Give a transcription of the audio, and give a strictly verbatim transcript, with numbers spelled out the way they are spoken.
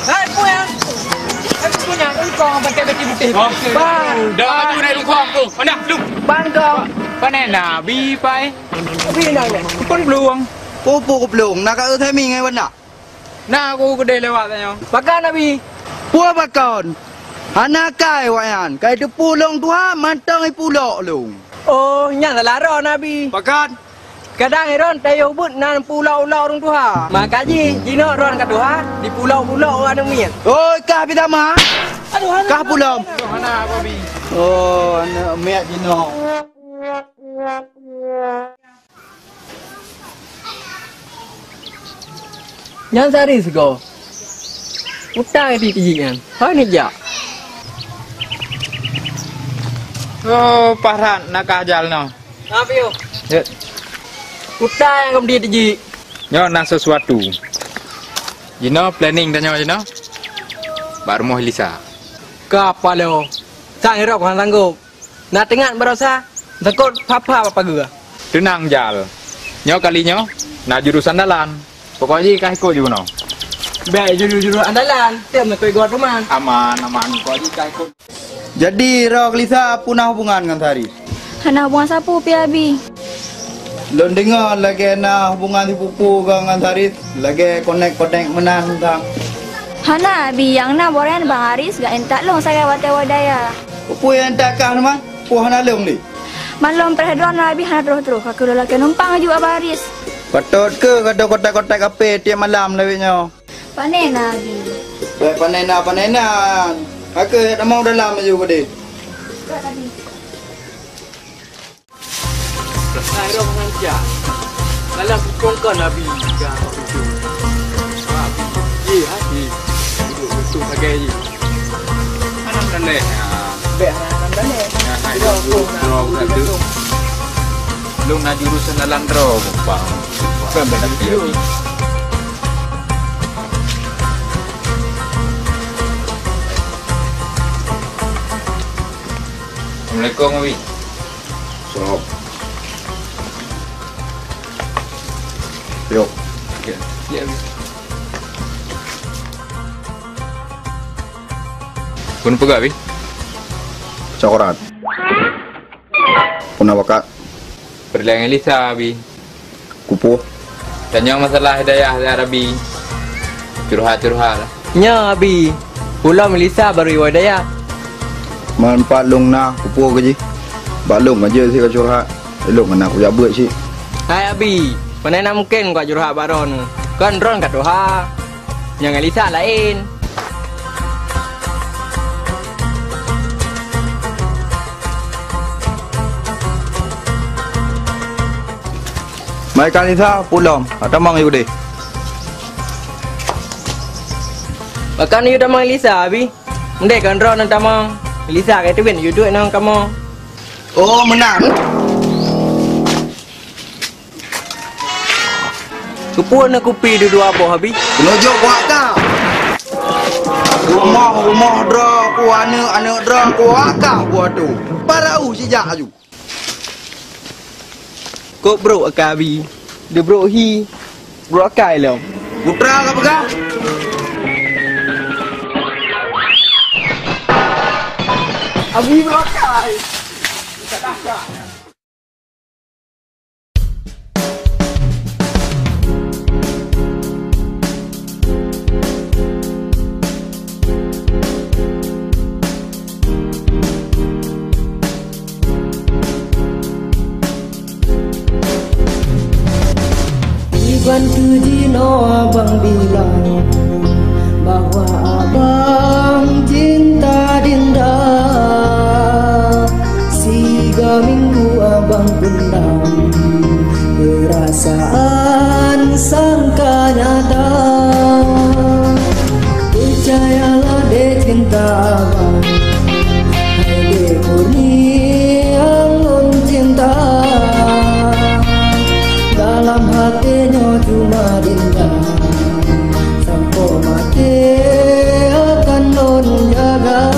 Hai, peue nyan? Hai, peue nyan? Lungkong pakai peti putih. Oh. Bang. Dah, aduh, naik lungkong tu. Mana? Lu. Bang, kong. Pane na, Bi, pai? Bi, na, na. Pun belum. Pupu ku belum. Nak kat Themi ngai wana? Na, aku gede lewat tanya. Pakon, Abi? Peue pakon? Hana kai awaknyan. Kai teupeu lôn tuha, mantong ipulok lôn. Oh, nyan salah droe, Abi. Pakon? Kadang droen tayoh buet nan pulok-ulok ureueng tuha. Maka jih, jinoe droen ka tuha, dipulok-pulok ureueng aneuk miet. Oi, kah pi sama? Aduh, aduh, kah pulom? Aduh, anak Abi. Oh, aneuk miet jinoe. Nyan sehari sigoe. Utang di tijik nyan. Hai ni jak. Oh, parat nak kah jal noh. Maaf, yo. Ya. Kuta nyang keumudi teujik. Nyoe na sesuatu. Jinoe planning tanyoe jinoe. Bak rumoh Lisa. Ka apa leo? Sang irok hana sanggup. Na teuingat barosa, takot papa apa gua. Teunang jal. Nyoe kali nyoe na jurusan dalan. Pokok jih kah ikot ju keunoe. Bèk juru-juru andalan, tem nakoi gua teuma. Aman, aman. Pokok jih kah ikot. Jadi, Rok Lisa puna hubungan ngon Sari? Hana hubungan sapeue pi Abi. Lôn deungoe lagèe na hubungan sipupu geuh ngon Sari, lagèe konek-konek meunan tang. Hana Abi, nyang na boh nyan Bang Haris geuintat lôn sagai watèe woe daya. Peue nyang intat kah teuma? Peue hana lôn lé? Man lôn preh droeneuh Abi hana troh-troh, ka keuh lôn lakèe numpang aju Abah Haris. Patôt keuh ka dong kontak-kontak H P tiep malam lawét nyoe. Pane na Abi? Bèk pane na, pane na. Ka keuh tamong dalam aju keudeh. Hai roh ngan jak. Dalam bukong kan Abi ka pintu. Abi, ye, ha, ye. Duduk betul sagai ye. Anak daleh. Bèk anak daleh. Ya, hai, duduk, duduk, duduk. Belum na jurusan dalam draw, Bang. Bukan berarti. Assalamualaikum, Abi. Assalamualaikum. Yok. Ya, ya, Abi. Keuneuk peugah, Abi? Coklat. Puna bakat. Peureulèe ngon Lisa, Abi. Kupoh. Tanyoe masalah hidayah, Abi. Curhat-curhat. Nyoe, Abi. Ulôn Lisa baru iwoe daya. Man pat lôn na kupoh keu jih. Bak lôn aja si ka curhat. Lôn hana kujak beuet cit. Hai Abi, pane na mungken kujak curhat bak droeneuh. Kon droen ka tuha. Nyang Lisa laén. Mai ka Lisa, pulom. Atamong yue deh. Bahkan yue tamong Lisa, Abi. Ndai kan droeneuh tamong. Lisa ka teubiet yue duek ngon kamoe. Oh, meunan. Keupeue na kupi dua boh, Abi? Keuneuk jok kuat ka. Rumoh, rumoh droe ku, aneuk, aneuk droe ku, akah buah tu. Parau sijak aju. Kok brok akai, Abi? Di brok hi, brok akai lom. Putra ka peugah? Abi brok akai. Iban keu jinoe abang bilang bahwa abang cinta Dinda. Siga minggu abang pendam, perasaan sangka nyata. Percayalah dek cinta abang, hai dek murni nyang lôn cinta. Dalam hati nyoe cuma Dinda. Sampoe maté akan lôn jaga.